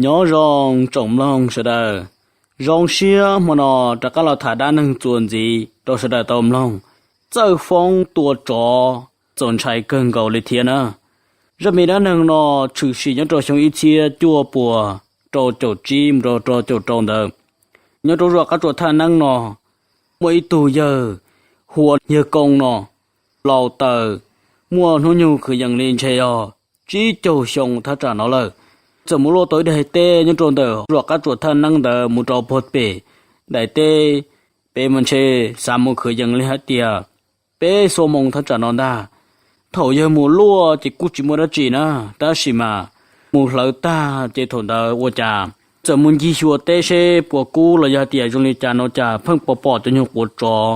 Nyob zoo tsoom mloog sawv daws, zoo siab hmo no rov qab los tham dab neeg txuas ntxiv rau sawv daws tau mloog. Txawj foob tua tsov txaus ntshai kawg nkaus li thiab na. Zaj me dab neeg no tshwm sim nyob rau xyoo ib txhiab cuaj puas rau caum tsib mus rau rau caum rau ntawd. Nyob rau zos qab tsuas thaj neeb no, muaj ib tug yawg hu ua Yawg Koo no, laus taws, muaj hnub nyoog kwv yees li ntshe yog tsib caug xyoo thaj tsam no lawm. Txawm mus luaj tau ib daim teb nyob rau ntawm zos qab tsuas thaj neeb ntawd mus rau puag pem daim teb, peb mas ntshe xav mus kwv yees li hais tias peb xuab moos thaj tsam no ntag. Thaum yawg mus luaj ces kuj tsis muaj dab tsi na, tab sis mas mus hlawv tag ces thaum ntawd ua cas txawm mus ncig xyuas teb seb puas kub los yog tias zoo li cas no cas pheej pom pom cov nyuag quav tsov,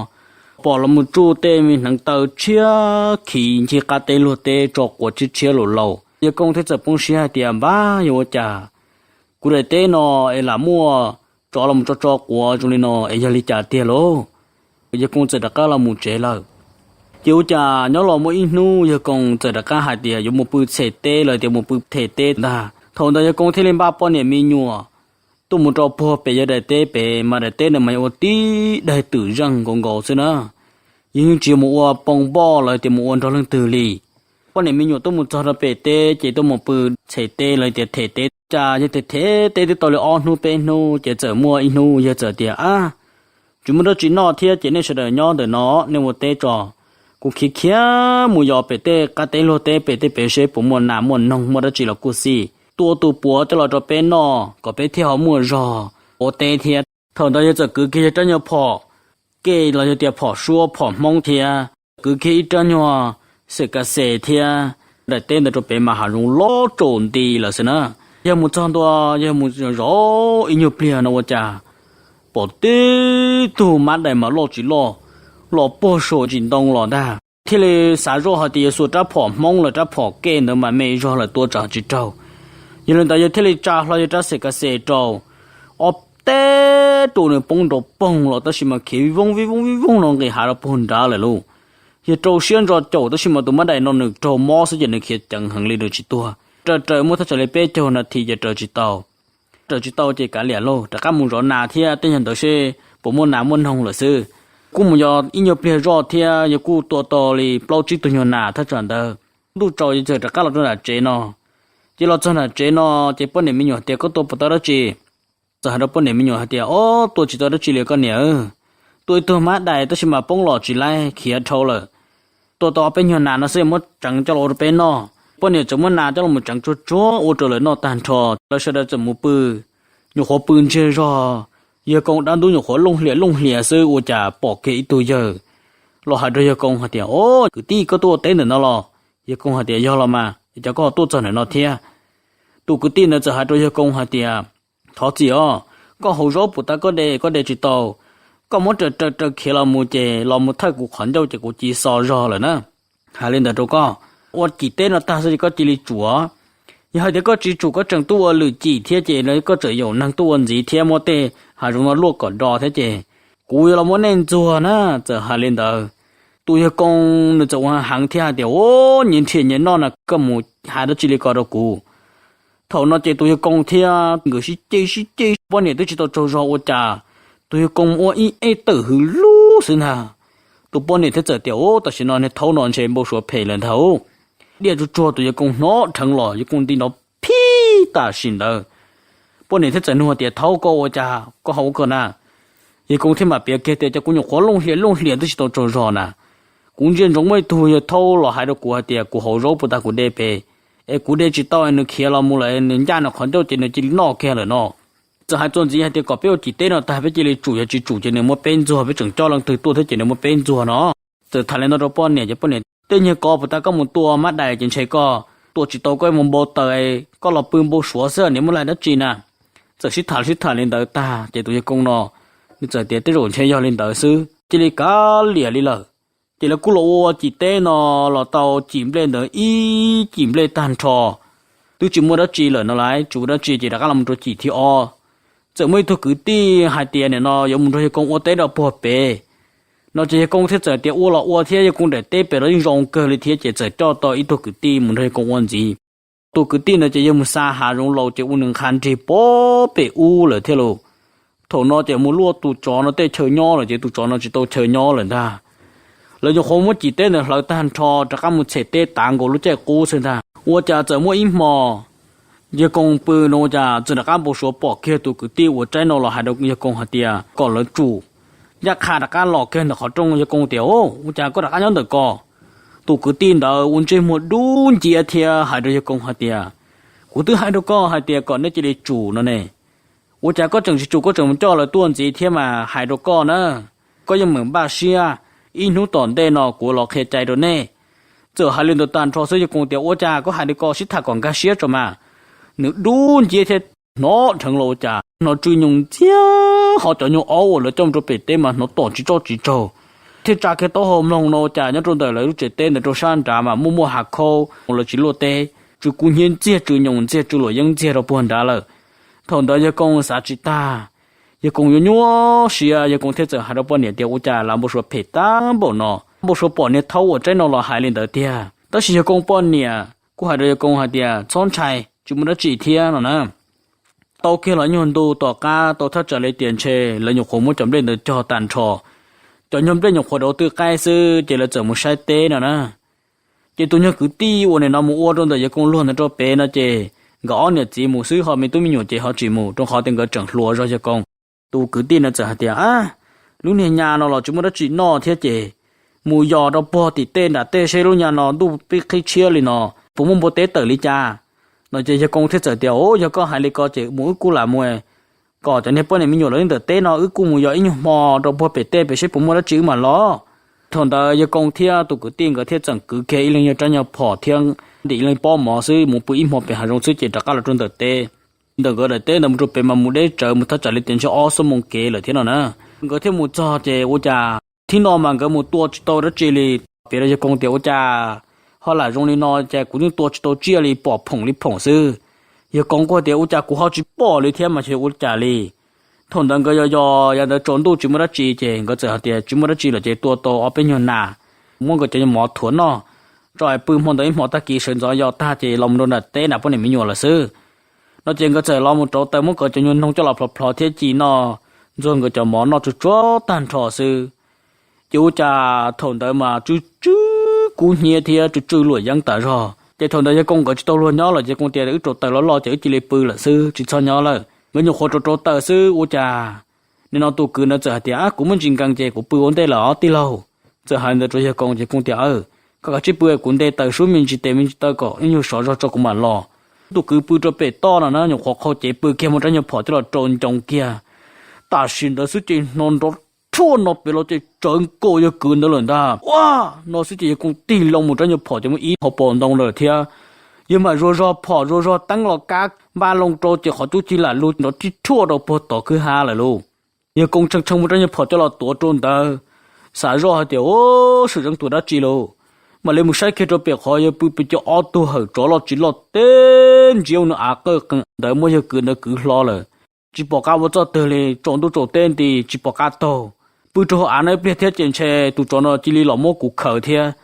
pom los mus tsuj tej me hneev taw tshiab khiv ncig qab teb luag teb tso quav tshiab tshiab laus laus. Yawg Koo thiaj txawm poob siab hais tias npab yog ua cas kuv daim teb no es lam muaj tsov los mus tso tso quav zoo li no es yog li cas tiag lauj. Yawg Koo txawm rov qab los mus tsev lawm. Ces ua cas nyob los muaj ib hnub Yawg Koo txawm rov qab hais tias yuav mus pw txhem teb los tias mus pw them teb ntag. Thaum ntawd Yawg Koo thiaj li npaj poj niam me nyuam tuaj mus rau puag pem yawg daim teb pem, mas daim teb ntawd mas yog ua tib daim twm zeej nkaus nkaus xwb na. Yawg yeej tsis mus ua poo npoj los tias mus ua nrog leej twg li. Poj niam me nyuam tuaj mus txog rau pem teb ces tuaj mus pw txhem teb los tias them teb. Cas yawg them them teb twb tau li ob hnub peb hnub ces txawm muaj ib hnub yawg txawm tias, Ab, tsis muaj dab tsi noj thiab ces nej sawv daws nyob ntawm no, nej ua teb tso. Kuv khiav khiav mus yos pem tej qab teb luag teb pem tej pem seb puas muaj nas muaj noog muaj dab tsi los kuj xij, tua tus puav coj los rau peb noj kom peb thiaj ho muaj zog ua teb thiab. Thaum ntawd yawg txawm kwv kiag yawg rab nyuag phom kej los yog tias phom suab phom hmoob thiab, kwv kiag ib rab nyuag xwm kas xes thiab. Daim teb ntawd rau pem mas hav zoov loj tsaus nti lawm xwb na. Yawg mus txog ntua, yawg mus zov ib nyuag pliag no ua cas pom tib tug mab dais mas loj tsis loj los puag saum ntsis ntoo los ntag. Thiaj li xav zoj hais tias yawg xuas rab phom hmoob los rab phom kej ntawd mas me zog lawm tua tsam tsis raug. Yog li ntawd yawg thiaj li tsa hlo yawg rab xwm kas xes rau, ob teb rau nws poob nrov poog los tab sis mas khiav vij vooj vij vooj vij vooj no nqis hav rau puag nrad lawm lauj. Yawg rau siab ntso caum tab sis mas tus mab dais no nws raug mob xwb ces nws khiav ceev heev li nws tsis tuag. Raws raws muaj thaj tsam li peb caug nas this ces raws tsis tau. Raws tsis tau ces kav liam lauj, rov qab mus zov nas thiab tej nyuag ntawd seb puas muaj nas muaj noog lawm xwb. Kuj mus yos ib nyuag pliag zoj thiab yawg kuj tua tau li plaub tsib tug nyuag nas thaj tsam ntawd. Ntuj tsaus ces txawm rov qab los rau nram tsev no. Ces los txog nram tsev no ces poj niam me nyuam tias, Koj tua puas tau dab tsi? Txawm hais rau poj niam me nyuam hais tias, Ob, tua tsis tau dab tsi li koj niam, tua ib tug mab dais tab sis mas poob los tsis laib khiav dhau lawm. Tua tau ob peb nyuag nas no xwb, muab tseev coj los ua rau peb noj. Poj niam txawm muab nas coj los tseev tsuag tsuag ua rau lawv noj tag nrho, lawv sawv daws txawm mus pw. Nyuam qhuav pw ntsiag zog, Yawg Koo dab ntub nyuam qhuav looj hlias looj hlias xwb ua cas pom kiag ib tug yawg los hais rau Yawg Koo hais tias, Ob, kwv tij, koj tuaj ua teb ntawm no los? Yawg Koo hais tias, Yog los mas, es cas koj ho tuaj txog ntawm no thiab? Tus kwv tij ntawd txawm hais rau Yawg Koo hais tias, Thov txim os, koj haus zaub puas tau koj de, koj de tsis tau. Koj muab raws raws raws khiav los mus ces los mus thawj kuv qhov ncauj ces kuv ci xo zog lawm na. Hais li ntawd rau koj, ua cim teb no tag xwb ces koj cia li tsum. Yog hais tias koj tsis tsum, koj tseem tuaj ua lwm cim thiab ces koj tseem yaum neeg tuaj ua ntxiv thiab muab tej hav zoov no luaj kom do thiab ces kuv yuav los muab nej ntxuag na. Txawm hais li ntawd, tus Yawg Koo nws txawm ua heev thiab hais tias, Ub, nyias nrhiav nyias noj na, koj mus hais dab tsi li ko rau kuv? Thaum no ces tus Yawg Koo thiab nkawd sib ceg sib ceg, poj niam twb tsis tau tsaug zog ua cas tus Yawg Koo ua ib eb tawm hwv lub xwb ntag. Tus poj niam thiaj txawm tias, Ub, tam sim no niag thaub no ntshe npau suav phem lawm ntag. Diaj tsuag tsuag tus Yawg Koo hnov dheev los, Yawg Koo nti nrov phib tam sim ntawd. Poj niam thiaj txawm nug tias, Thaub, koj ua cas koj ho ua koj na? Yawg Koo thiaj mam piav kiag tias, Ces kuv nyuam qhuav looj hlias looj hlias twb tsis tau tsaug zog na. Kuv ntsia ntsoov muaj ib tug yawg thaub los hais rau kuv hais tias kuv haus zaub puas tag kuv de pem, es kuv de tsis tau, nws khiav los mus lawm, nws ncaj nws qhov ncauj ces nws cia li noj kiag lawm no. Txawm hais txuas ntxiv hais tias kom peb ua cim teb no tag peb cia li tsum, yog tsis tsum ces nws muab peb ntxuag, peb tseem coj leej twg tuaj thiab ces nws muab peb ntxuag no. Txawm tham li no rau poj niam ces poj niam, Tej nyuag ko puas tag koj mus tua mab dais ces ntshe koj tua tsis tau, koj mus npau taws, koj los pw npau suav xwb, niam muaj laij dab tsi na? Txawm sib tham sib tham li ntawd tag ces tus Yawg Koo no nws txawm tias, Tej zaum ntshe yog li ntawd xwb, cia li kav liam li lawm. Ces lawv kuj los ua cim teb no los tau cim nplej ntawd ib cim nplej tag nrho, twb tsis muaj dab tsi lawm no lawm, tsis muaj dab tsi ces rov qab los mus rau cim thib ob. Txawm muaj ib tug kwv tij hais tias nim no yuav mus nrog Yawg Koo ua teb rau puag pem no ces Yawg Koo thiaj txawm tias ua los ua thiab, Yawg Koo daim teb pem los yeej zoo kawg li thiab ces txawm coj tau ib tug kwv tij mus nrog Yawg Koo ua ntxiv. Tus kwv tij ntawd ces yog mus xa hav zoov laus ces ua nws nqha nrig pog pem ub lawm thiab lauj. Thaum no ces mus luaj tus tsov no tej chaw nyob lawm ces tus tsov no tsis tau chaw nyob lawm ntag. Lawv nyuam qhuav muab cim teb ntawd hlawv tag nrho rov qab mus txhem teb tav nkaus lub caij qub xwb ntag. Ua cas txawm muaj ib hmo yawg Koos pw no ua cas txawm rov qab npau suav pom kiag tus kwv tij uas tsaib no los hais rau yawg Koos hais tias kom lawv tsum. Ncaj qha rov qab los kiag ntawm qhov rooj, yawg Koos tias, Ua cas koj rov qab nyob ntawm ko? Tus kwv tij ntawd ua ntsej muag dub nciab thiab hais rau yawg Koos hais tias, Kuv twb hais rau koj hais tias kom nej cia li tsum no ne. Ua cas koj tseem tsis tsum, koj tseem mus coj lawv tuaj ntxiv thiab mas hais rau koj na, koj yeej meem npaj siab, ib hnub tom ntej no kuv los qhia cai rau nej. Txawm hais li ntawd tag nrho xwb yawg Koos tias, Ua cas koj hais li ko, sib tham kom nkag siab tso mas. Nws dub nciab thiab hnov dheev los ua cas hnov tsw nyoos ntxiag, ho cov nyuag ob uas lawv coj mus rau pem teb mas hnov tom tsis tsoj tsis tsaug. Thiaj tsa kiag taub hau mloog no ua cas nyob rau ntawm lawv lub tsev teb ntawd rau sab nrad mas muaj muaj hav khaub uas lawv tsis luaj teb, tsw kub hnyiab ntxiag, tsw nyoos ntxiag, tsw luam yeeb ntxiag rau puag nrad lawm. Thaum ntawd yawg Koos xav tsis tag, yawg Koos yuav nyuaj siab, yawg Koos thiaj txawm hais rau poj niam tias, Ua cas lav npau suav phem tag npaum no, npau suav pom niag thaub uas tsaib no los hais li ntawd tiag. Tab sis yawg Koos poj niam kuj hais rau yawg Koos hais tias, Txhob ntshai, tsis muaj dab tsi thiab no na. Tau kiag los nyuag ntu tom qab tau thaj tsam li tias ntshe lawv nyuam qhuav muab cov nplej ntawd cog tag nrho, cov nyuag nplej nyuam qhuav rauv twb qaib xwb ces lawv txawm mus saib teb no na. Ces tus nyuag kwv tij uas nim no mus ua rau ntawm yawg Koos luag ntawd rau pem no ces nkawd ob niam txiv mus xwb, ho me tub me nyuam ces ho tsis mus rau qhov tias nkawd tseem hluas zog yawg Koos. Tus kwv tij no txawm hais tias, Ab, lub niag nyuam no los tsis muaj dab tsi noj thiab ces mus yos rau puag tim tej nram tej seb lub nyuam no ntuj pib qhib tshiab li no puas muaj npua teb tawm li cas no. Ces yawg Koos thiaj txawm tias, Ub, yog koj hais li ko ces mus wb kuj lam mus, kom cov niag poj niam me nyuam lawv ntawm teb no wb kuj mus yos ib nyuag hmo rau puag pem tej pem seb puas muaj dab tsi wb mam los. Thaum ntawd yawg Koos thiab tus kwv tij nkawd thiaj txawm kwv kiag ib leeg nyuag rab nyuag phom thiab ntim ib leeg pob mov xwb mus pw ib hmo pem hav zoov xwb ces rov qab los rau ntawm teb. Ntawm nkawd daim teb ntawd mus rau pem mas mus deb tsawv mus thaj tsam li tias ntshe ob xuab moos kev lawm thiab no na. Nkawd thiaj mus txog ces ua cas thib no mas nkawd mus tua tsis tau dab tsi li. Piav rau yawg Koos tias, Ua cas ho lam zoo li no ces kuv yeej tua tsis tau tsiaj li, pom phoom li phoom xwb. Yawg Koos kuj tias, Ua cas kuv ho tsis pom li thiab mas xyov ua cas li. Thaum ntawd nkawd yos yos yav ntawd tsaus ntuj tsis muaj dab tsi ces nkawd txawm hais tias tsis muaj dab tsi lawm ces tua tau ob peb nyuag nas, muab nkawd cov nyuag mov thuav noj, tso es pw hmo ntawd ib hmo tag kis sawv ntxov yos tag ces los mus rau nram teb nram poj niam me nyuam lawm xwb. No ces nkawd txawm los mus rauv taws muab nkawd cov nyuag noog coj los plhov plhov thiab ci noj, ntxuag nkawd cov mov noj tsuag tsuag tag nrho xwb. Ces ua cas thaum ntawd mas tsw tsw kub hnyiab thiab tsw tsw luam yeeb tas zog. Ces thaum ntawd yawg Koos nkawd tsis tau luag nyob lawm ces Koos tias, Wb rauv taws loj loj ces wb cia li pw lawm xwb, tsis txhob nyob lawm. Nkawd nyuam qhuav rauv rauv taws xwb ua cas nim no tus kwv ntawd txawm hais tias, Kuv muaj ntsis nkees ces kuv pw ua ntej lawm os tij laug. Txawm hais ntawd rau yawg Koos ces Koos tias, Koj kav tsij pw, kuv nte taws sub me ntsis tes me ntsis taw kom ib nyuag sov zog tso kuv mam los. Tus kwv pw rau pem toj no na, nyuam qhuav qhau cev pw kiag muab rab nyuag phom coj los rau ncoo kiag. Tam sim ntawd xwb ces hnov nrov rhuaj no pem los ces tsawv nkaus yawg kwv ntawd lawm ntag. Ua no xwb ces yawg Koos tig loo mus rab nyuag phom ces muaj ib hauv paus ntoo lawm thiab. Yawg mam zuag zog phom zuag zog teeb los kab npaj loo rau ces qhov cub cig lam lug nrov rhij rhuaj rau puag tom kwj ha lawm lauj. Yawg Koos tshee tshee muab rab nyuag phom coj los tuav rau ntawd, xav zoj hais tias, Ub, swm zeeb tuag dab tsi lauj? Mam li mus saib kiag rau pem qhov yawg pw pw ces ob tug hawm tsov loj tsis loj teb ntsiab ua nws av qawj qees ntawd muab yawg kwv ntawd kwv hlo lawm. Tsis pom qab ua txoj twg li, tsaus ntuj tsaus teb nti tsis pom qab taug. Pw rau hauv av no ib pliag thiab ces ntshe tus tsov no cia li los muab kuv khaws thiab.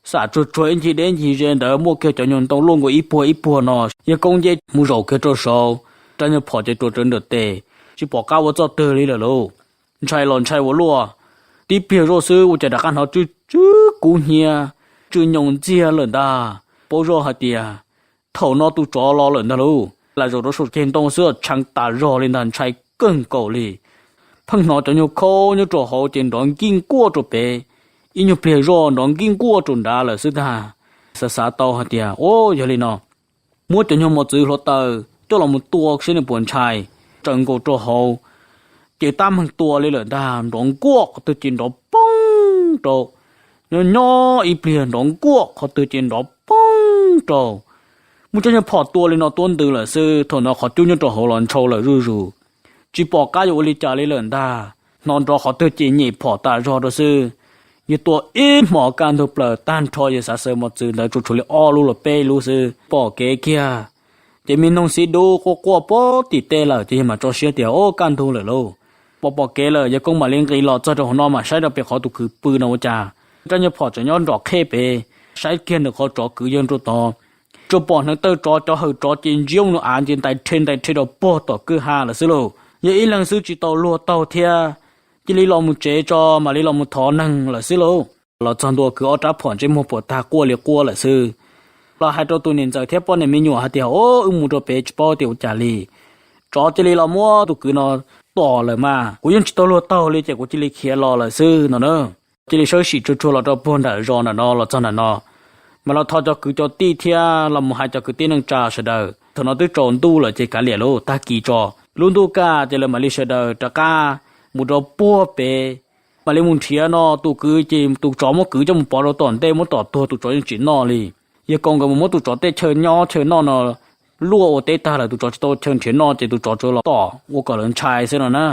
Xam tsuag tsuag ib ncig deb ncig ze ntawd muaj kiag cov nyuag ntoo luaj nkaus ib puag ib puag no, yawg Koos nce mus zaum kiag rau saud, rab nyuag phom ces tuav rawv ntawm tes, tsis pom qab ua txoj twg li lawm lauj. Ntshai los ntshai ua luaj, tib pliag zoj xwb ua cas rov qab hnov tsw tsw kub hnyiab, tsw nyoos ntxiag lawm ntag. Paub zoj hais tias thaum no tus tsov los lawm ntag lauj. Lam zaum rau saum ceg ntoo xwb tshee tas zog li ntag, ntshai kawg nkaus li. Pheej hnov cov nyuag khaub nyob rau hauv ces nrov nkij nkuaj rau pem. Ib nyuag pliag zoj nrov nkij nkuaj rau nrad lawm xwb ntag. Xav xav tau hais tias, Ub, yog li no muab cov nyuag mos txwv hluav taws coj los mus tua seb nws puas ntshai. Tsaws nkaus rau hauv ces tab meeg tua li lawm ntag, nrov nkuaj qhov twg ces nrov poob rau. Nyob nyob ib pliag nrov nkuaj qhov twg ces nrov poob rau. Muab rab nyuag phom tua li no tuab ntws lawm xwb, thaum no qhov cub nyob rau hauv los ntshau lawm zuj zus, tsis pom qab yuav ua li cas li lawm ntag. Hnov nrov qhov twg ces nyem phom tas zog rau xwb. Yawg tua ib hmos kaj ntug plaws tag nrho, yawg xav xaws mos txwv ntawd tsuas tshuav li ob lub los peb lub xwb, pom kev kiag. Ces me noog xib dub quaj quaj puag tim tej lawm ces yawg mam tso siab tias, Ub, kaj ntug lawm lauj. Pom pom kev lawm yawg Koos mam li nqis los txog rau hauv no mam saib rau pem qhov tus kwv pw no ua cas rab nyuag phom tseem nyob nrom qhej pem, saib kiag ntawm qhov tsov kwv yawg rau tod. Tsuas pom hneev taw tsov, cov hawm tsov ces ntsia mus av ces ntais rhe ntais rhe rau puag tom kwj ha lawm xwb lauj. Yog ib leeg xwb tsis tau luag taug thiab, cia li los mus tsev tso mam li los mus thov neeg lawm xwb lauj. Los txog ntua kwv ob rab phom ntsej muag puas tag quaj li quaj lawm xwb. Los hais rau tus niam ntxawm thiab poj niam me nyuam hais tias, Au, wb mus rau pem tsis paub tias ua cas li, tsov cia li los muab tus kwv no tom lawm mas kuv yeej tsis tau luag taug li ces kuv cia li khiav los lawm xwb no na. Cia li sawb sim tsuag tsuag los rau puag nram zos nram no los txog nram no, mas los thov cov kwv cov tij thiab los mus hais cov kwv tij neej tsa sawv daws. Thaum no twb tsaus ntuj lawm ces kav liam lauj, tag kis tso. Lub ntuj kaj ces lawv mam li sawv daws rov qab mus rau puag pem, mam li mus nrhiav no tus kwv ces tus tsov muab kwv coj mus pov rau tom ntej muab tom tuag, tus tsov yeej tsis noj li. Yawg Koo nkawd mus muab tus tsov tej chaw nyob chaw noj no luaj ua teb tag lawm, tus tsov tsis tau chaw nrhiav noj ces tus tsov tsuas los tom ua kom lawv ntshai xwb no na.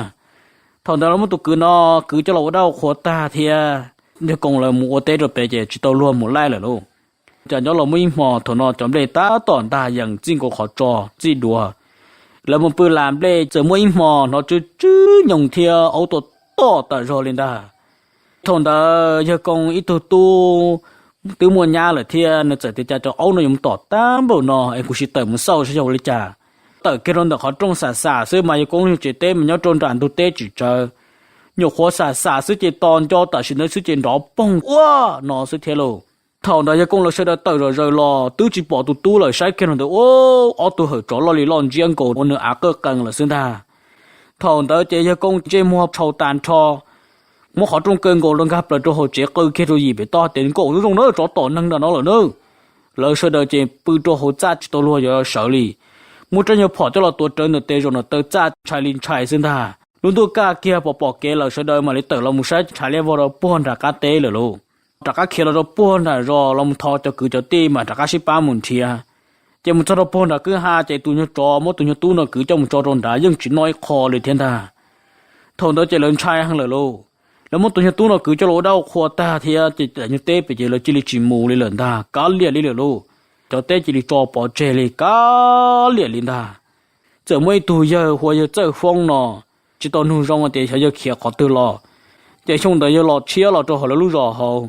Thaum ntawd lawv muab tus kwv no kwv coj los ua dab ua qhua tag thiab, Yawg Koo lawv mus ua teb rau pem ces tsis tau luag mus laij lawm lauj. Cas nyob los muaj ib hmo, thaum no cov nplej tab tom ntag yees txij nkaus qhov tso txij duav. Lawv mus pw las nplej txawm muaj ib hmo hnov tsw tsw nyoos thiab aub tuaj tom tas zog li ntag. Thaum ntawd Yawg Koo ib tug tub twb muaj nyab lawm thiab, nws txawm tias, Cas cov aub no yuav mus tom tag npaum no es kuv sim tawm mus xauj saib yog ua li cas. Tawm kiag rau ntawm qhov rooj xam xam xwb mas Yawg Koo lub nyuag tsev teb mas nyob rau nram ntug teb tsis tsawg. Nyuam qhuav xam xam xwb ces tos nco tam sim ntawd xwb ces nrov poog ua no xwb thiab lauj. Thaum ntawd Yawg Koo lawv sawv daws tawm zom zaws los twb tsis pom tus tub lawm, saib kiag rau ntawd ua ob tug hawm tsov loj li loj ntsiab nkaus ua nws av qawj qees lawm xwb ntag. Thaum ntawd ces Yawg Koo ntsej muag tshau tas nrho, muab qhov rooj kaw nkaus rau nkag plaws rau hauv tsev, qw kiag rau yim pem toj tias, Nkaum zoo zoo na, tsov tom neeg nram no lawm na. Lawv sawv daws ces pw rau hauv txaj tsis tau luag yuav sawv li. Muab rab nyuag phom coj los tuav rawv ntawm tes zaum ntawm taw txaj, ntshai li ntshai xwb ntag. Lub ntuj kaj kiag pom pom kev lawm sawv daws mam li tawm los mus saib tshav liab vog rau puag nram qab teb lawm lauj. Rov qab khiav los rau puag nram zos los mus thov cov kwv cov tij mas rov qab sib pab mus nrhiav. Ces mus txog rau puag nram kwj ha ces tus nyuag tsov muab tus nyuag tub no kwv coj mus tso rau nrad yeej tsis noj ib qho li thiab ntag. Thaum ntawd ces lawv ntshai heev lawm lauj. Lawv muab tus nyuag tub no kwv coj los ua dab ua qhua tag thiab ces daim nyuag teb pem ces lawv cia li tsis mus li lawm ntag, kav liam li lawm lauj. Cov teb cia li tso pov tseg li, kav liam li ntag. Txawm muaj ib tug yawg hu ua yawg Txawj Foob no, tsis tau nug zoo tias xyov yawg khiav qhov twg los. Ces xyoo ntawd yawg los tshiab los rau hauv lawv lub zos hauv,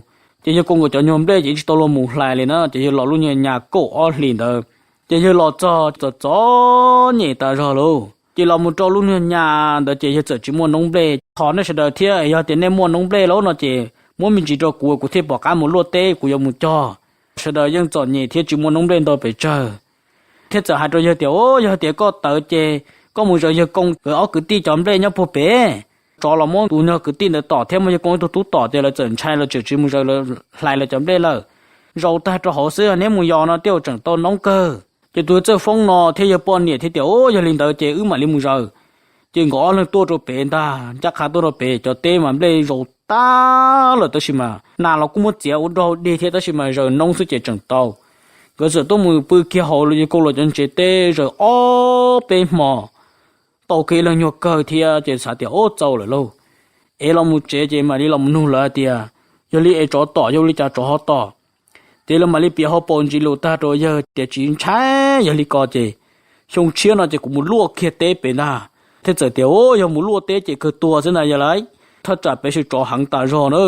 ces yawg Koo nkawd cov nyuag nplej ces tsis tau luag mus hlais li na, ces yawg los lub nyuag nyas kaum ob hlis ntawd, ces yawg los txog txom txom nyem tas zog lauj. Ces los mus rau lub nyuag nyas ntawd ces yawg txawm tsis muaj noob nplej. Thov nej sawv daws thiab, yog tias nej muaj noob nplej lawm no ces muab me ntsis rau kuv, kuv thiaj pom qab mus luaj teb, kuv yuav mus cog. Sawv daws yeej txom nyem thiab tsis muaj noob nplej ntau pes tsawg. Thiab txawm hais rau yawg tias, Au, yog tias koj tawv ces koj mus zaws yawg Koo nkawd ob kwv tij cov nplej nyob puag pem. Tsov los muab tus nyuag kwv tij ntawd tom thiab muab yawg Koo ib tug tub tom ces lawv txawm ntshai, lawv tseem tsis mus zaws hlais lawv cov nplej lawm. Zaus tag rau hauv xwb, neb mus yos no thiaj tseem tau noob kawg. Ces tus Txawj Foob no thiab yawg poj niam thiaj tias, Au, yog li ntawd ces wb mam li mus zaws. Ces nkawd ob leeg tuaj rau pem ntag, ncaj qha tuaj rau pem, cov teb mas nplej zaus tag lawm tab sis mas nas los kuj muab txiav ua dog dig thiab tab sis mas zaws noob xwb ces tseem tau. Nkawd txawm tuaj mus pw kiag hauv yawg Koo los cov tsev teb zaws ob peb hmo, tau kiag ib leeg nyuag kawg thiab ces xav tias, Au, txaus lawm lauj, es los mus tsev ces mam li los mus nug lawv hais tias, Yog li es tsov tom yog li cas tsov ho tom? Ces lawv mam li piav hauv paus ntsis lus tag rau yawg tias, Tsis ntshai, yog li ko ces xyoo tshiab no ces kuv mus luaj kiag teb pem ntag. Thiaj txawm tias, Au, yog mus luaj teb ces kawg tuag xwb ntag yawg lauj, thaj tsam pem sawv tsov heev tas zog na.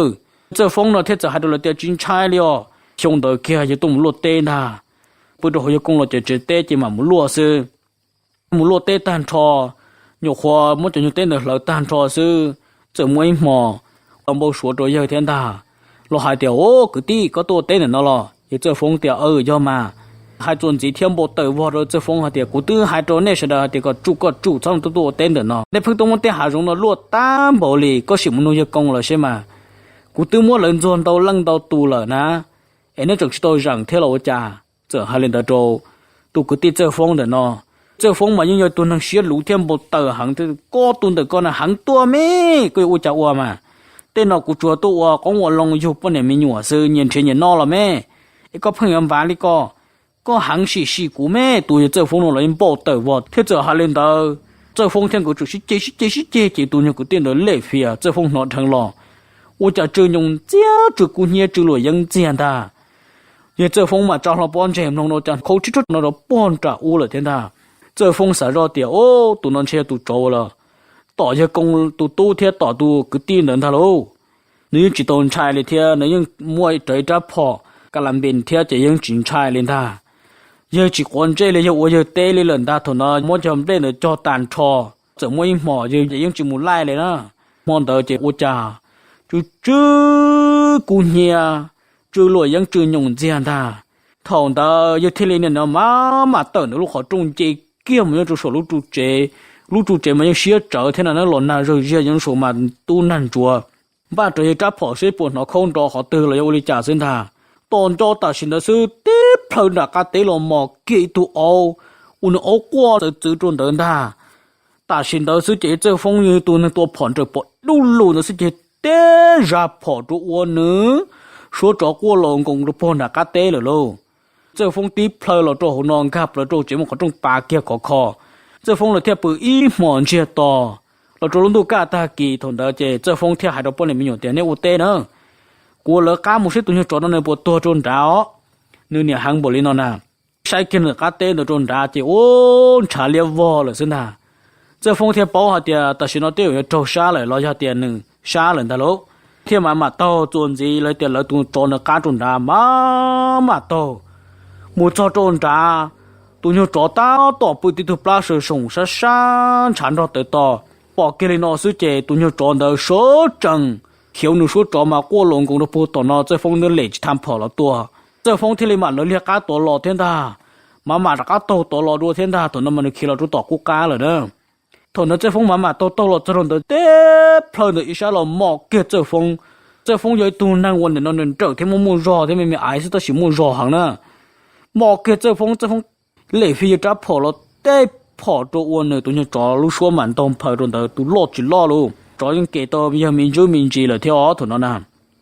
Txawj Foob no thiaj txawm hais rau lawv tias, Tsis ntshai li os, xyoo ntawd kiag yawg tuaj mus luaj teb ntag. Pw rau hauv yawg Koo los cov tsev teb ces mam mus luaj xwb. Mus luaj teb tag nrho, nyuam qhuav muab cov nyuag teb ntawd hlawv tag nrho xwb, txawm muaj ib hmo los npau suav rau yawg thiab ntag. Los hais tias, Au, kwv tij, koj tuaj ua teb ntawm no los? Yawg Txawj Foob tias, Aws, yog mas. Hais txuas ntxiv thiab npau taws vog rau Txawj Foob hais tias, Kuv twb hais rau nej sawv daws hais tias kom tsum kom tsum txhob tuaj ua teb ntawm no. Nej pheej tuaj muab tej hav zoov no luaj tag npaum li, koj sim mus nug yawg Koo lawm seb mas. Kuv twb muab lawv ntxuag ntau leej ntau tus lawm na, es nej tseem tsis tau zeem thiab los ua cas? Txawm hais li ntawd rau tus kwv tij Txawj Foob ntawm no. Txawj Foob mas yeej yog tus neeg siab luv thiab npau taws heev thiab, Koj tus ntawm ko na heev tuaj me, koj yuav ua cas ua mas. Tej no kuv tsuas tuaj ua qoob ua loo yug poj niam me nyuam xwb, nyias nrhiav nyias noj los me, es koj pheej yuav npav li ko, koj heev sim sim kuv me. Tus yawg Txawj Foob no los yeej npau taws vog thiab txawm hais li ntawd. Txawj Foob thiab nkawd tsuas sib ceg sib ceg sib ceg ces tus nyuag kwv tij ntawd lem fias, Txawj Foob hnov dheev los ua cas tsw nyoos ntxiag, tsw kub hnyiab tsw luam yeeb ntxiag ntag. Yawg Txawj Foob mas tsa hlo pob ntseg mloog no cas khau tshib rab no rau puag nram ub lawm thiab ntag. Txawj Foob xav zoj tias, Au, tus no ntshe yog tus tsov uas los tom yawg Koo tus tub thiab tom tus kwv tij ntawd ntag lauj. Nws yeej tsis tau ntshai li thiab, nws yeej muaj rawv ib rab phom ka la npes thiab ces yeej tsis ntshai li ntag. yawg tsis quav ntsej li, yawg ua yawg teb li lawm ntag. Thaum no muab cov nplej ntawd cog tag nrho, txawm muaj ib hmos yawg yeej tsis mus laij li na. Hmo ntawd ces ua cas tsw tsw kub hnyiab, tsw luam yeeb tsw nyoos ntxiag ntag. Thaum ntawd yawg thiaj li nim no maj mam tawm ntawm lub qhov rooj nce kiag mus nyob rau saum lub tsev. Lub tsev mas yeej siab tsawv thiab na, los nag zawg ziag nyob saum mas tub nag ntsuav. Npaj rau yawg rab phom seb puas hnov khaub nro qhov twg los yog ua li cas xwb ntag. Tos nco tam sim ntawd xwb tib plhaw nram qab teb los mos kiag ib tug aub, ua nws aub quaj txawv txwv rau ntawd ntag. Tam sim ntawd xwb ces Txawj Foob yog tus neeg tua phom nrawm pom dub lug ntawd xwb ces tib zaj phom rau ua nws suab tsov quaj los nkoos rau puag nram qab teb lawm lauj. Txawj Foob tib plhaw los rau hauv no nkag plaws rau tsev muaj qhov rooj pa kiag khov kho. Txawj Foob lawv thiaj pw ib hmos ntsiag to los rau lub ntuj kaj tag kis. Thaum ntawd ces Txawj Foob thiaj hais rau poj niam me nyuam tias nej ua teb na, kuv ua lawv qab mus saib tus nyuag tsov no nws puas tuag rau nrad os. Nws niam heev npaum li no na, saib kiag nws qab teb ntawd rau nrad ces ua ntshav liab vog lawm xwb ntag. Txawj Foob thiaj paub hais tias tam sim no tej zaum yuav raug sab lawm los yog tias nws sab lawm ntag lauj. Thiaj mam mam taug txuas ntxiv lawv tias lawv tus tsov ntawd qab rau nrad mam mam taug mus txog rau nrad. Tus nyuag tsov tab tom pw tib tug plab saw soos sab sab ntshav nrog tawv to. Pom kiag li no xwb ces tus nyuag tsov ntawd sawv tsees khiav nws suab tsov mas quaj los nkoos rau puag tom no. Txawj Foob ntawd lem tsis tha phom los tua, Txawj Foob thiaj li mam lawv liag qab tuav los thiab ntag. Mam mam rov qab taug tuav los dua thiab ntag. Thaum no mas nws khiav los rau tom qub qab lawm na. Thaum ntawd Txawj Foob mam mam taug taug los txog rau ntawd tib plhaw ntawm ib sab los mos kiag Txawj Foob. Txawj Foob yog ib tug neeg ua nim no nws nrawm thiab muaj muaj zog thiab me me aiv xwb tab sis muaj zog heev na. Mos kiag Txawj Foob, Txawj Foob lem fij yawg rab phom los tib phom rau ua nws tus nyuag tsov lub suab mam ntaug nphaws rau ntawd tus loj tsis loj lus tsov yeej kev tau yog me ntsuj me ntsis lawm thiab os thaum no na.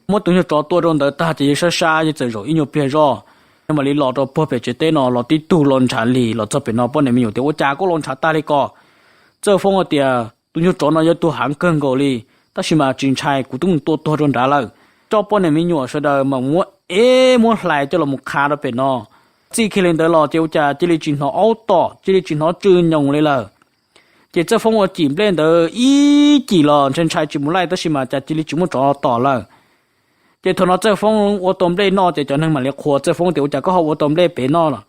Muab tus nyuag tsov tua rau ntawd tag ces yawg sab sab yawg txawm zaum ib nyuag pliag zoj, yawg mam li los rau puag pem tsev teb no los tib tug los ntshav li. Los txog pem no poj niam me nyuam tias ua cas koj los ntshav tag li ko? Txawj Foob hais tias tus nyuag tsov no yog tus heev kawg nkaus li, tab sis mas tsis ntshai, kuv twb mus tua tuag rau nrad lawm. Coj poj niam me nyuam sawv daws mas muab ev muab hlais coj los mus qha rau pem no. Txij kiag li ntawd los ces ua cas cia li tsis hnov aub tom, cia li tsis hnov tsw nyoos li lawm. Ces Txawj Foob ua cim nplej ntawd ib cim los ntshai ntshai tsis mus laij tab sis mas cas cia li tsis muaj tsov tom lawm. Ces thaum no Txawj Foob ua tau nplej noj ces cov neeg mam li qhuas Txawj Foob tias ua cas koj ho ua tau nplej pem noj los?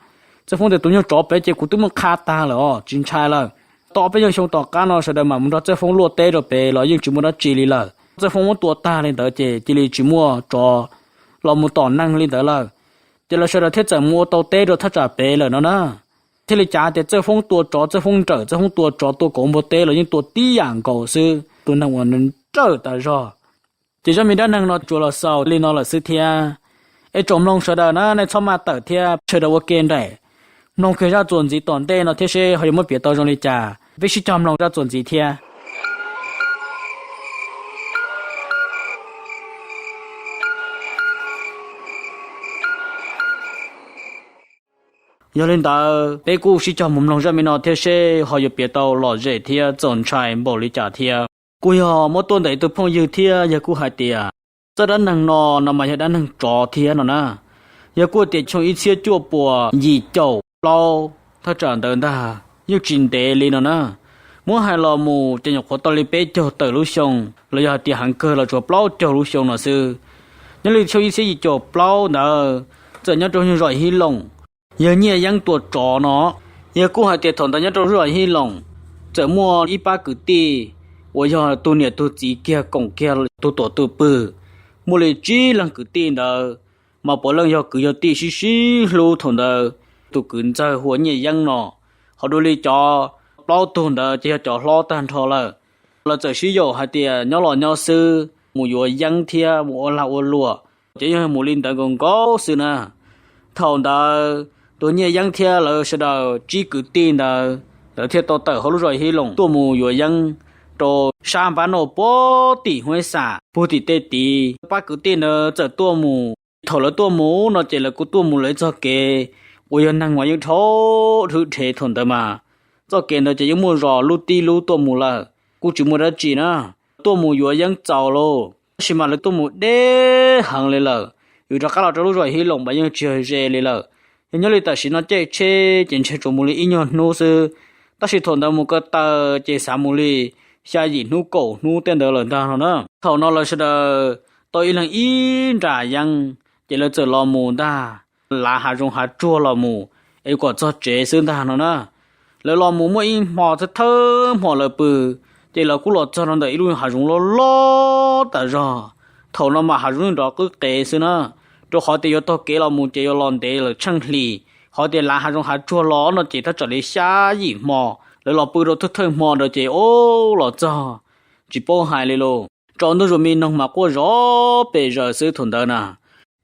Txawj Foob tias tus nyuag tsov pem ces kuv twb muab qha tag lawm os, tsis ntshai lawm. Tom peb nyuag xyoo tom qab no sawv daws mam mus nrog Txawj Foob luaj teb rau pem los yeej tsis muaj dab tsi li lawm. Txawj Foob muab tua tag li ntawd ces cia li tsis muaj tsov los mus tom neeg li ntawd lawm. Ces lawv sawv daws thiaj txawm mus ua tau teb rau thaj tsam pem lawm no na. Thiaj li cav tias Txawj Foob tua tsov, Txawj Foob nrawm, Txawj Foob tua tsov tua kauv npua teb los yeej tua tib yam nkaus xwb, tus neeg uas nws nrawm tas zog. Ces zaj me dab neeg no tsuas los xaus li no lawm xwb thiab. Es tsoom mloog sawv daws na, nej txhob maj tawm thiab, sawv daws ua ke nraim mloog kiag zaj txuas ntxiv tom ntej no thiab seb ho yuav muab piav tau zoo li cas. Peb sib cog mloog zaj txuas ntxiv thiab. Yog li ntawd peb kuj sib cog mus mloog zaj me no thiab seb ho yuav piav tau lom zem thiab txaus ntshai npaum li cas thiab. Kuj yog muab tuaj ntawm ib tug phooj ywg thiab yawg kuj hais tias txoj dab neeg no no mas yog dab neeg tsov thiab no na. Yawg kuj tias xyoo ib txhiab cuaj puas yim caum plaub thaj tsam ntawd ntag, yeej tsis ntev li no na. Muab hais los mus ces nyuam qhuav tau li peb caug tawm lub xyoo los yog hais tias heev kawg los tsuas plaub caug lub xyoo no xwb. Nyob li xyoo ib txhiab yim caum plaub ntawd txawm nyob rau zos Hib Loos, yawg Nyiaj Yeeb tua tsov no. Yawg kuj hais tias thaum ntawd nyob rau zos Hib Loos txawm muaj ib pab kwv tij uas yog tug niam tug txiv kiag koom kiag tug tuam tug pwg, muaj li tsib leeg kwv tij ntawd mas puav leej yog kwv yog tij sib sib hlub. Thaum ntawd tus kwv ntxawg hu ua Nyiaj Yeeb no, ho dua li cov plaub tug ntawd ces yog cov hlob tag nrho lawm. Lawv txawm sib yaum hais tias nyob los nyob xwb, mus yuav yeeb thiab mus ua lag ua luam, ces yeej mus li ntawd nkaus nkaus xwb na. Thaum ntawd tus Nyiaj Yeeb thiab lawv sawv daws tsib kwv tij ntawd lawv thiaj tau tawm hauv lub zos Hib Loos tuaj mus yuav yeeb rau sab npab noj puag tim Huab Xam puag tim tej tid. Pab kwv tij ntawd txawm tuaj mus. Thaum lawv tuaj mus no ces lawv kuj tuaj mus lawv txoj kev uas yog neeg mas yeej dhau dhwv dhev thaum ntawd mas. Txoj kev ntawd ces yeej muaj zos lub tib lub tuaj mus lawm, kuj tsis muaj dab tsi na. Tuaj mus yuav yeeb txaus lauj, tab sis mas lawv tuaj mus deb heev li lawm. Yuav rov qab los rau lub zos Hib Loos mas yeej tsis yog ze li lawm. Yog nyob li tam sim no caij tsheb ces ntshe tsuas mus li ib nyuag hnub xwb, tab sis thaum ntawd mus ko taw ces xav mus li xya yim hnub kaum hnub tej ntawd lawm ntag no na. Thaum no lawv sawv daws tau ib leeg ib nra yeeb ces lawv txawm los mus ntag, lav hav zoov hav tsuag los mus. es kom txog tsev xwb ntag no na. Lawv los mus muaj ib hmo thawj thawj hmo lawv pw, ces lawv kuj los txog rau ntawm ib lub hav zoov loj loj tas zog. Thaum no mas hav zoov nrov qwb qev xwb na, rau qhov tias yuav taug kev los mus ces yuav los ntev lawm tsheej hlis. Qhov tias lav hav zoov hav tsuag los no ces thaj tsam li xya yim hmo. Lawv los pw rau thawj thawj hmo ntawd ces o, los txog tsis paub hais li lauj, tsaus ntuj zus me noog mas quaj zom pes zaws xwb thaum ntawd na.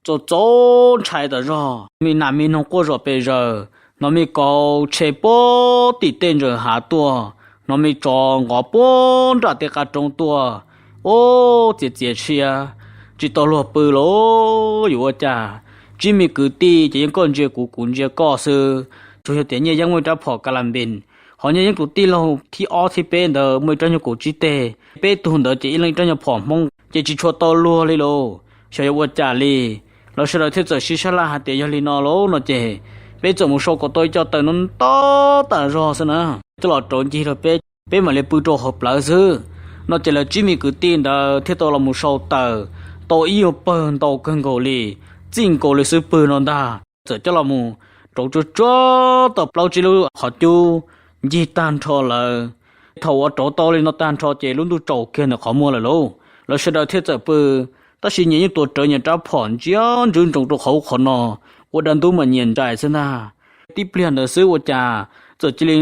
Txaus txaus ntshai tas zog, me nas me noog quaj zom pes zaws, hnov me kauv tshe puag tim tej ntsaws hav tuaj, hnov me tsov nqov puag nram tej qab roob tuaj. Ub, txiav txiav siab, tsis tau luag pw lauj, yuav ua cas? Tsib me kwv tij ces yeej koj ntsia kuv kuv ntsia koj xwb. Tsuas yog tias Nyiaj Yeeb muaj ib rab phom ka la npes, ho Nyiaj Yeeb tus tij laug thib ob thib peb ntawd muaj ib rab nyuag kaum tsib teg, peb tug ntawd ces ib leeg ib rab nyuag phom Hmoob ces tsis tshua tau luag li lauj. Xyov yuav ua cas li. Lawv sawv daws thiaj txawm sib sab laj hais tias yog li no lauj no ces peb txawm mus sau kom tau ib co taws no ntau tas zog xwb na, coj los rauv ncig rau peb, peb mam li pw rau hauv plawv xwb. No ces lawv tsib me kwv tij ntawd thiaj tau los mus sau taws, tau ib nyuag pawg ntau kawg nkaus li, txij nkaus li xub pwg no ntag. Txawm coj los mus rauv tsuag tsuag tau plaub tsib lub qhov cub ncig tag nrho lawm. Thaum uas rauv tau li no tag nrho ces lub ntuj tsaus kiag ntawm qhov muag lawm lauj. Lawv sawv daws thiaj txawm pw, tab sis nyias yeej tuav rawv nyias rab phom ntsia ntswb ntsoov rau qhov ub qhov no, ua dab ntub mas nyias ntsais xwb ntag. Tib pliag ntawd xwb ua cas txawm cia li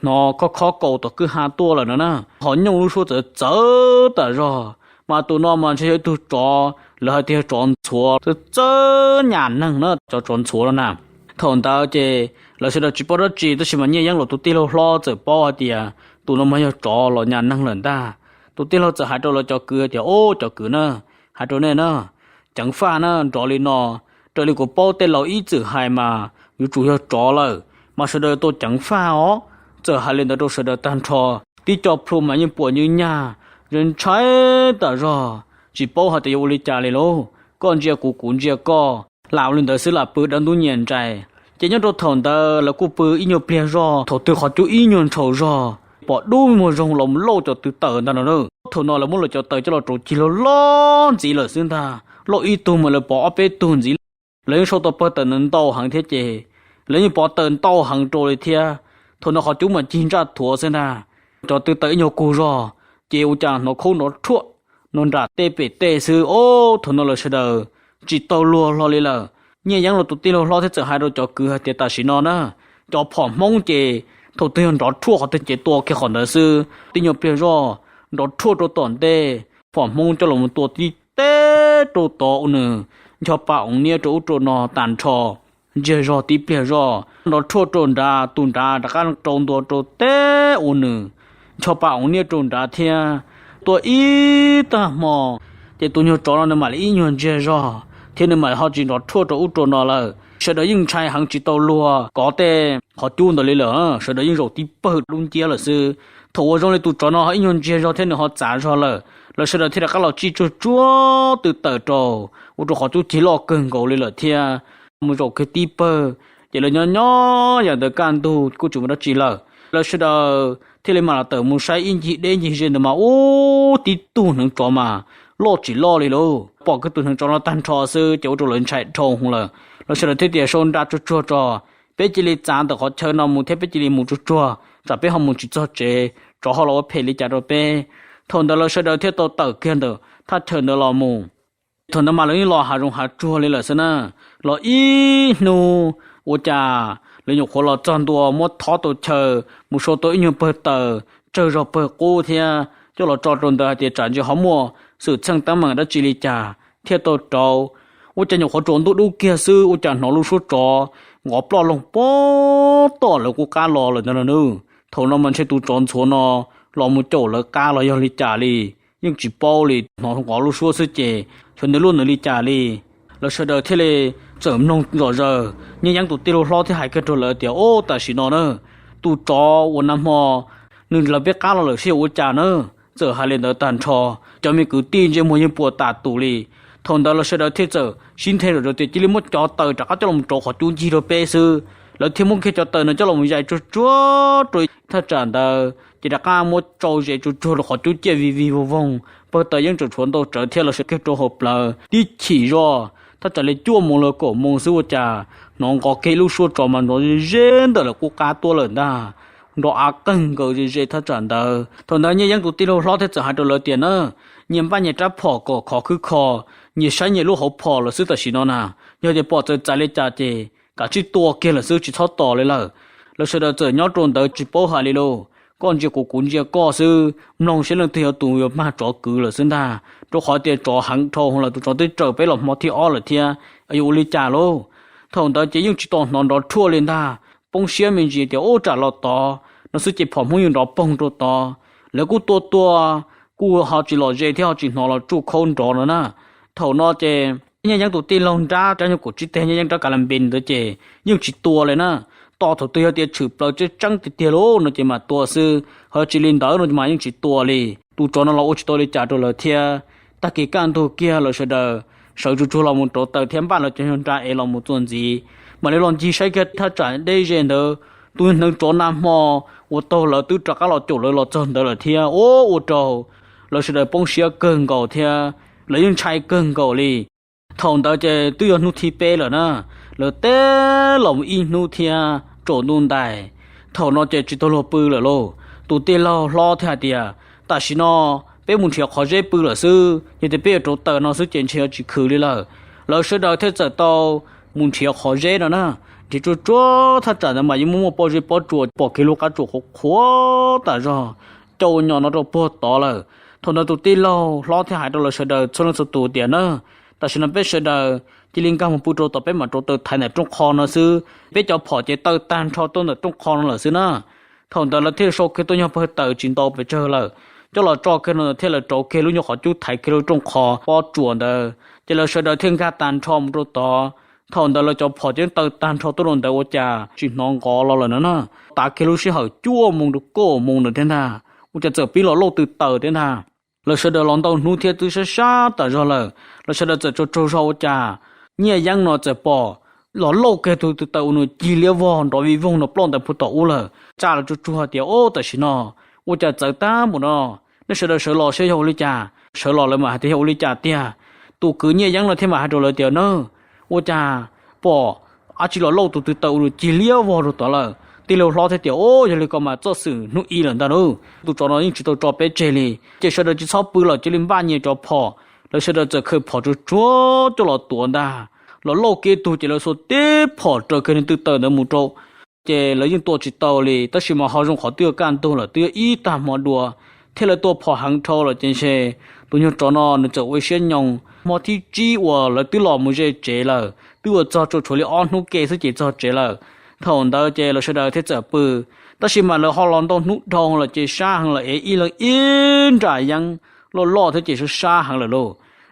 hnov khob khob kaus tom kwj ha tuaj lawm no na, ho nyooj lub suab txawv txawv tas zog. Mas tus no mas ntshe yog ib tug tsov, lawv hais tias yog tsov ntxhuav txawv txawv nyam neeg na, tsov tsov ntxhuav no na. Thaum ntawd ces lawv sawv daws tsis paub dab tsi, tab sis mas Nyiaj Yeeb los tus tij laug hlob txawm paub hais tias tus no mas yog tsov los nyam neeg lawm ntag. Tus tij laug txawm hais rau lawv cov kwv tias, Ub, cov kwv na, hais rau nej na, ceev faj na, nrov li no, raws li kuv paub tej laus ib txwm hais mas yuav tsum yog tsov lawm, mas sawv daws tau ceev faj os. Txawm hais li ntawd rau sawv daws tag nrho, tib co plhu mas yeej puas nyuj nyag, ntshai tas zog, tsis paub hais tias yuav ua li cas li lauj. Koj ntsia kuv, kuv ntsia koj, lam ua li ntawd xwb lam pw dab ntub nyias ntsais. Ces nyob rau thaum ntawd lawv kuj pw ib nyuag pliag zog, thaum twg qhov cub ib nyuag ntshaus zog, pom dub muag zoo los lauj cov tw taws ntag no. Thaum no lawv muab lawv cov taws coj los rauv cig loj loj ntxiv lawm xwb ntag, lauj ib tug mas lawv pov ob peb tug ntxiv. Lawv yeej sau tau pawg taws ntau heev thiab ces lawv yeej pov taws ntau heev rau li thiab. Thaum no qhov cub mas cig ntsaj thuav xwb ntag, cov tw taws ib nyuag kug zog, ces ua cas hnov khaub nrov rhuaj no nram tej pem tej xwb. Ob, thaum no lawv sawv daws tsis tau luag hlo li lawm. Nyiaj Yeeb los tus tij laug hlob thiaj txawm hais rau cov kwv hais tias tam sim no na, cov phom Hmoob ces thaum twg yog nrov rhuaj qhov twg ces tua kiag qhov ntawd xwb. Tib nyuag pliag zoj nrov rhuaj rau tom ntej, phom Hmoob coj los tua tib teg rau tod ua nws ncho pa oov niab rau ub rau no tag nrho. Ntsiag zog tib pliag zoj nrov rhuaj rau nrad, tus nrad rov qab rau ntua rau teb ua nws ncho pa oov niab rau nrad thiab. Tua ib tag hmo, ces tus nyuag tsov no nws mam li ib nyuag ntsiag zog thiab nws mam ho tsis nrov rhuaj rau ub rau no lawm. Sawv daws yeej ntshai heev tsis tau luag kov tej qhov cub ntawd li lawm, sawv daws yeej zaum tib pawg lub nciab lawm xwb. Thaum uas zoo li tus tsov no ho ib nyuag ntsiag zog thiab nws ho txav zog lawm, lawv sawv daws thiaj rov qab los tsij tsuag tsuag tw tawm rau, ua rau qhov cub cig loj kawg nkaus li lawm thiab. Mus zaum kiag tib pawg, ces lawv nyob nyob yam ntawd kaj ntug kuj tsis muaj dab tsi lawm, lawv sawv daws thiaj li mam los tawm mus saib ib ncig deb ncig ze ntawd mas ub, tib tug hneev tsov mas loj tsis loj li lauj. Pom kiag tus hneev tsov no tag nrho xwb ces ua rau lawv ntshai dhau hwv lawm. Lawv sawv daws thiaj tias sau nra tsuag tsuag tso, peb cia li txav ntawm qhov chaw no mus thiab peb cia li mus tsuag tsuag, tsam peb ho mus tsis txog tsev, tsov ho los ua phem li cas rau peb. Thaum ntawd lawv sawv daws thiaj tau tawm kiag ntawm thaj chaw ntawd los mus. Thaum ntawd mas lawv yeej los hav zoov hav tsuag li lawm xwb na. Los ib hnub ua cas lawv nyuam qhuav los txog ntua muab thob tau chaw, mus sau tau ib nyuag pawg taws tsawg zog pawg qub thiab coj los tso rau ntawd hais tias tsam ntsis ho muaj xwm txheej teeb meem dab tsi li cas thiaj tau rauv. Ua cas nyuam qhuav tsaus ntuj dub kiag xwb ua cas hnov lub suab tsov nqov ploj loog pog tom lawv qub qab los lawm ntag no nawb. Thaum no mas ntshe tus tsov ntxhuav no los mus caum lawv qab los yog li cas li, yeej tsis paub li, hnov nqov lub suab xwb ces xyov nws luaj nws li cas li. Lawv sawv daws thiaj li txawm mloog zom zaws, Nyiaj Yeeb tus tij laug hlob thiaj hais kiag rau lawv tias, Ob, tam sim no na, tus tsov uas nag hmo nws lawv peb qab los lawm seb yuav ua cas na. Txawm hais li ntawd tag nrho, cov me kwv tij ntsej muag yeej puas tas tus li. Thaum ntawd lawv sawv daws thiaj txawm sib nthe zom zaws tias cia li muab cov taws rov qab coj los rauv qhov cub ncig rau peb xwb. Lawv thiaj muab kiag cov taws no coj los zais tsuag tsuag rau thaj tsam ntawd ces rov qab muab tsau zes tsuag tsuag rau qhov cub ciaj vig vig voog voog, pawg taws yeej tseem tshuav ntau tsawv thiab lawv sawv kiag rau hauv plawv tib chim zoj. thaj tsam li cuaj moos los kaum moos xwb ua cas hnov nqov kiag lub suab tsov mas nrov ze ze ntawm lawv qub qab tuaj lawm ntag. Nrov av qeeg nkaus ze ze thaj tsam ntawd. Thaum ntawd Nyiaj Yeeb tus tij laug hlob thiaj txawm hais rau lawv tias na, nyias npaj nyias rab phom kom khov khwb kho, nyias saib nyias lub hauv phom lawm xwb tam sim no na. Yog tias pom txawv txav li cas ces kav tsij tua kiag lawm xwb tsis txhob tos li lawm. Lawv sawv daws txawm nyob rau ntawd tsis paub hais li lauj, koj ntsia kuv kuv ntsia koj xwb, mloog saib leej twg yog tus yuav mag tsov kwv lawm xwb ntag, rau qhov tias tsov heev dhau lawm, tus tsov twb raws peb los hmo thib ob lawm thiab, yuav ua li cas lauj? Thaum ntawd ces yeej tsis tau hnov nrov rhuaj li ntag, poob siab me ntsis tias ub tsam los tod no xwb ces phom Hmoob yeej nrov poog rau tod. Lawv kuj tua tua, kuj ho tsis lom zem thiab ho tsis hnov los tsuj khaub nrov no na. Thaum no ces Nyiaj Yeeb tus tij laug nrab rab nyuag kaum tsib teg, Nyiaj Yeeb rab ka la npe ntawd ces yeej tsis tua li na. Tos thaum twg yog tias tshwm plaws tseeb tseeb tiag tiag lauj no ces mam tua xwb, ho tsis li ntawd no mas yeej tsis tua li. Tus tsov no los ua tsis tau li cas rau lawv thiab. Tag kis kaj ntug kiag lawv sawv daws sawv tsuag tsuag los mus rauv taws thiab npaj lawv cov nyuag nra es los mus txuas ntxiv. Mam li los ncig saib kiag thaj tsam deb ze ntawd, tus hneev tsov nag hmo uas taug lawv twb rov qab los caum lawv los txog ntawd lawm thiab. Ua ua rau lawv sawv daws poob siab kawg nkaus thiab lawv yeej ntshai kawg nkaus li. Thaum ntawd ces twb yog hnub thib peb lawm na, lawv teb los mus ib hnub thiab tsaus ntuj ntais. Thaum no ces tsis tau luag pw lawm lauj. Tus tij laug hlob thiaj hais tias tam sim no peb mus nrhiav qhov zeb pw lawm xwb, yog tias peb yuav rauv taws no xwb ces ntshe yuav tsis khwv li lawm. Lawv sawv daws thiaj txawm tau mus nrhiav qhov zeb no na. Nrhiav tsuag tsuag thaj tsam ntawd mas yeej muaj muaj pob zeb pob tsuas, pom kiag lub qab tsuas qhuav qhuav tas zog, cau nyo no rau puag tod lawm. Thaum ntawd tus tij laug hlob thiaj hais rau lawv sawv daws txhua leej txhua tus tias na, tam sim no peb sawv daws cia li nkag mus pw rau tom peb mam rauv taws thaiv ntawm rooj qho no xwb, peb cov phom ces taw tag nrho tuaj ntawm rooj qho no lawm xwb na. Thaum ntawd lawv thiaj sau kiag tuaj nyuag pawg taws tsis ntau pes tsawg lawm, coj los tso kiag no thiab lawv rauv kiag lub nyuag qhov cub thaiv kiag lub rooj qho pob tsuas ntawd, ces lawv sawv daws thiaj nkag tag nrho mus rau tod. Thaum ntawd lawv cov phom ces taw tag nrho tuaj rau ntawd ua cas tsis hnov nqov los lawm no na. Tav kiag lub sij hawm cuaj moos rau kaum moos ntawd thiab ntag, ua cas txawm pib los lauj tw taws thiab ntag. Lawv sawv daws los ntau hnub thiab twb sab sab tas zog lawm, lawv sawv daws txawm tsaug tsaug zog ua cas Nyiaj Yeeb no txawm pom los lauj kiag tus tw taws ua nws cig liab vog nrov vij voog no ploj ntawd puag tom ub lawm. Tsa lawv tsuag tsuag tias ub tam sim no ua cas txawv tag npaum no, nej sawv daws sawv los saib yog ua li cas. Sawv los lawv mam hais tias yog ua li cas tiag. Tus kwv Nyiaj Yeeb no thiaj mam hais rau lawv tias na, ua cas pom dab tsi los lauj tus tw taws ua nws cig liab vog rau tod lawm. Tij laug hlob thiaj tias ub yog li ko mas txoj xwm hnub ib lawm ntag lauj, tus tsov no yeej tsis tau tso peb tseg li, ces sawv daws tsis txhob pw lawm cia li npaj nyias cov phom. Lawv sawv daws txawm khaws phom tsuag tsuag coj los tuav ntag. Los lauj kiag ib tug ces lawv xuas tib phom raws kiag nws tw taws ntawd mus rau, ces lawv yeej tua tsis tau li. Tab sis mas ho zoo qhov twb yuav kaj ntug lawm, twb yuav ib tag hmo dua, thiab lawv tua phom heev dhau lawm ces ntshe tus nyuag tsov no nws txawm ua siab nyoos. Hmo thib tsib uas lawv twb los mus ze tsev lawm, twb ua txog tsuas tshuav li ob hnub ke xwb ces txog tsev lawm. Thaum ntawd ces lawv sawv daws thiaj txawm pw, tab sis mas lawv ho los ntau hnub dhau lawm ces sab heev lawm es ib leeg ib nra yeeb loj loj thiab ces sab sab heev lawm lauj.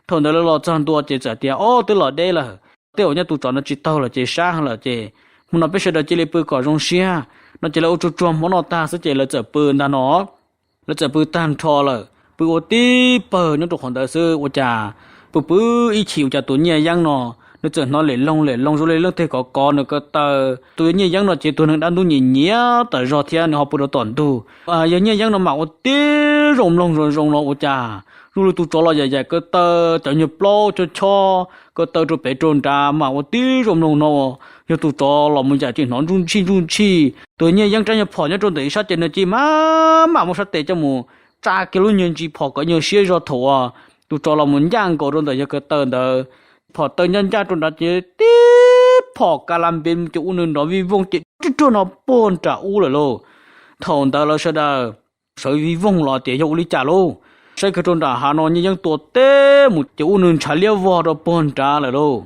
Thaum ntawd lawv los txog ntua ces txawm tias ob twb los deb lawm, tej zaum nyaj tus tsov no tsis taug lawm ces sab heev lawm ces hmo no peb sawv daws cia li pw kom zoo siab no ces lawv ua tsuag tsuag hmo noj tag xwb ces lawv txawm pw ntag no. Lawv txawm pw tag nrho lawm, pw ua tib pawg nyob rau qhov ntawd xwb ua cas pw pw ib chim ua cas tus Nyiaj Yeeb no nws txawm hnov lem loog lem loog zoo li leej twg kov kov nws ko taw. Tus yawg Nyiaj Yeeb no ces tus neeg dab ntub nyiam nyiam tas zog thiab nws ho pw rau tom ntug. Yawg Nyiaj Yeeb no mam ua tib zoo mloog zoo zoo no ua cas zoo li tus tsov los yaim yaim ko taw, cov nyuag plaub chob chob ko taw rau pem rau nrad, mam ua tib zoo mloog no yog tus tsov los mus yaim ces hnov ntsuj ntshij ntsuj ntshij. Tus Nyiaj Yeeb rab nyuag phom nyob rau ntawm ib sab ces nws cia li mam mam muab sab tes coj mus tsa kiag lub nyuag ntsis phom kom nyuag siab zog thaum uas tus tsov los mus ncaj nkaus rau ntawm yawg ko taw ntawd. Phom taw ncaj ncaj rau nrad ces tib phom ka la npe ces ua nws nrov vij voog ces ruaj ruaj no puag nram ub lawm lauj. Thaum ntawd lawv sawv daws sawv vij voog los tias yog ua li cas lauj? Saib kiag rau nram hav no Nyiaj Yeeb tua teb mus ces ua nws ntshav liab vog rau puag nrad lawm lauj.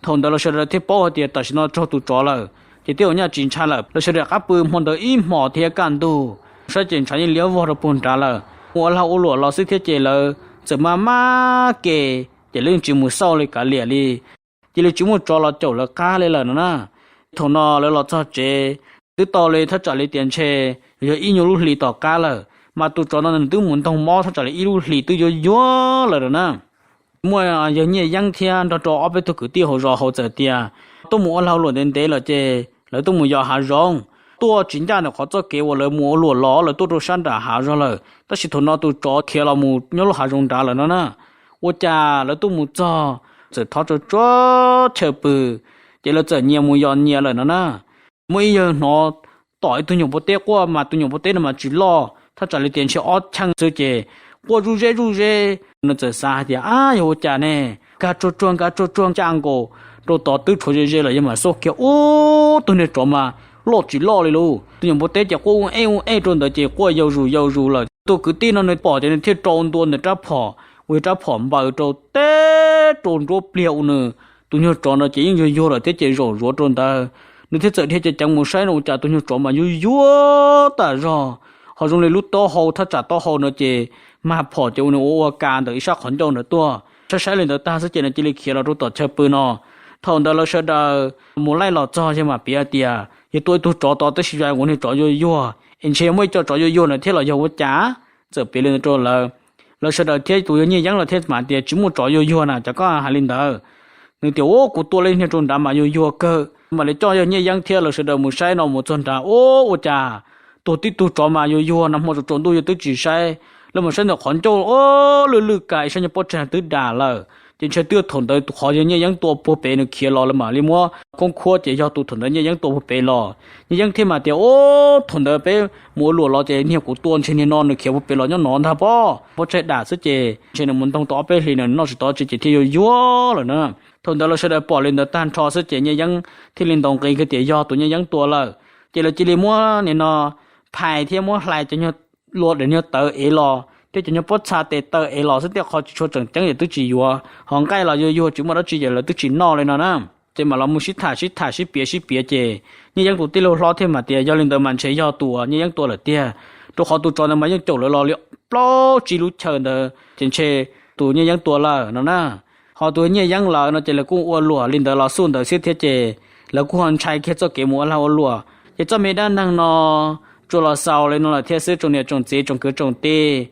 Thaum ntawd lawv sawv daws thiaj paub hais tias tam sim no raug tus tsov lawm ces twb ua nyaj tsis ntshai lawm, lawv sawv daws rov qab pw hmo ntawd ib hmos thiab kaj ntug, saib ces ntshav yeej liab vog rau puag nrad lawm. Mus ua lag ua luam los xwb thiab ces lawv txawm maj maj ke, ces lawv yeej tsis mus xauj li kav liam li, cia li tsis muaj tsov los caum lawv qab li lawm no na. Thaum no lawv los txog tsev twb tau li thaj tsam li tias ntshe yog ib nyuag lub hlis tom qab lawm, mas tus tsov no nws twb mus ntoog mob thaj tsam li ib lub hlis twb yuav yuav lawm no na. Muaj yawg Nyiaj Yeeb thiab nrog rau ob peb tug kwv tij hauv zos hauv txawm tias tuaj mus ua lag luam ntev ntev lawm ces lawv tuaj mus yos hav zoov, tuaj tsis ncaj ntawm qhov txoj kev uas lawv mus ua luam los, lawv tuaj rau sab nram hav zog lawm, tab sis thaum no tus tsov khiav los mus nyob lub hav zoov nrad lawm no na. Ua cas lawv tuaj mus txog txawm thov tsuag tsuag chaw pw, ces lawv txawm nyias mus yos nyias lawm no na. Muaj ib yawg hnov tom ib tug nyuam npua teb quaj mas tus nyuam npua teb no mas tsis loj, thaj tsam li tias ntshe ob cheej xwb ces quaj zuj zeb zuj zeb. Nws txawm xav hais tias, ab, yog ua cas ne, nkag tsuag tsuag nkag tsuag tsuag ncaj nkaus rau tod twb tshuav ze ze lawm, yog mam xauj kiag ub, tus niag tsov mas loj tsis loj li lauj. Tus nyuam npua teb ces quaj ub ej ub ej rau ntawd ces quaj yau zus yau zus lawm. Tus kwv tij no nws pom ces nws thiaj rau ntua ntawm rab phom uas yog rab phom npaws rau teb rau nruab pliag uas nws, tus nyuag tsov no ces yeej yuag yuag lawm thiab ces zaum zuav rau ntawd. Nws thiaj txawm dhia ceev ceev mus saib no ua cas tus nyuag tsov mas yuag yuag tas zog, ho zoo li lub taub hau, thaj tsam taub hau no ces mag phom ces ua nws ua ua ka ntawm ib sab qhov ncauj ntawd tuaj. Saib saib li ntawd tag xwb ces nws cia li khiav los rau tom chaw pw no. Thaum ntawd lawv sawv daws mus laij los txog yawg mam piav tias yog tua ib tug tsov tod tab sis yog ua niag tsov yuag yuag es ntshe muaj ib co tsov yuag yuag na thiab los yog ua cas, txawm piav li ntawd rau lawv. Lawv sawv daws thiab tus yawg Nyiaj Yeeb los thiaj mam tias tsis muaj tsov yuag yuag na, cov koj hais li ntawd. Nws tias ua kuv tua li niag rau nrad mas yuag yuag kawg, mam li coj yawg Nyiaj Yeeb thiab lawv sawv daws mus saib no mus txog nrad ua ua cas tuag tib tug tsov mas yuag yuag, nag hmo tsaus tsaus ntuj yawg twb tsis saib, lawv mus saib ntawm qhov ncauj ua lwj lwj ka ib sab nyuag pob tsaig twb dam lawm. Ces ntshe twb yog thaum ntawd tus qhov yawg Nyiaj Yeeb tua puag pem nws khiav los lawv mam li muab khoob khuab ces yog tus thaum ntawd Nyiaj Yeeb tua puag pem los. Nyiaj Yeeb thiaj mam tias ua thaum ntawd peb mus ua luam los ces niag kuv tua ntshe niag no nws khiav puag pem los nyob no ntag pob, pob tsaig dam xwb ces ntshe nws mus ntog tau ob peb hlis nws noj tsis tau tsi ces thiaj yuag yuag lawm na. Thaum ntawd lawv sawv daws pom li ntawd tag nrho xwb ces Nyiaj Yeeb thiaj li ntaus nqi kiag tias yog tus Nyiaj Yeeb tua lawm. Ces lawv cia li muab nim no phais thiab muab hlais cov nyuag lua daim nyuag tawv ev los thiab cov nyuag pob txha tes taw ev los xwb, tej qhov tsis tshua tseem ceeb ces twb tsis yuav, ho nqaij los yuag yuag tsis muaj dab tsi ces lawv twb tsis noj li no na. Ces mam los mus sib tham sib tham sib piav sib piav ces Nyiaj Yeeb tus tij laug hlob thiaj mam tias yog li ntawd mas ntshe yog tus Nyiaj Yeeb tua lawm tiag, rau qhov tus tsov ntawd mas yeej caum lawv los li plaub tsib lub chaw ntawd ces ntshe tus Nyiaj Yeeb tua lawm no na. Ho tus Nyiaj Yeeb lawv no ces lawv kuj ua luam li ntawd los xub ntawd xwb thiab ces lawv kuj ho ntshai kiag txoj kev mus ua lag ua luam. Ces txoj me dab neeg no tsuas los xaus li no lawm thiab xwb tsoom niam tsoom txiv tsoom kwv tsoom tij.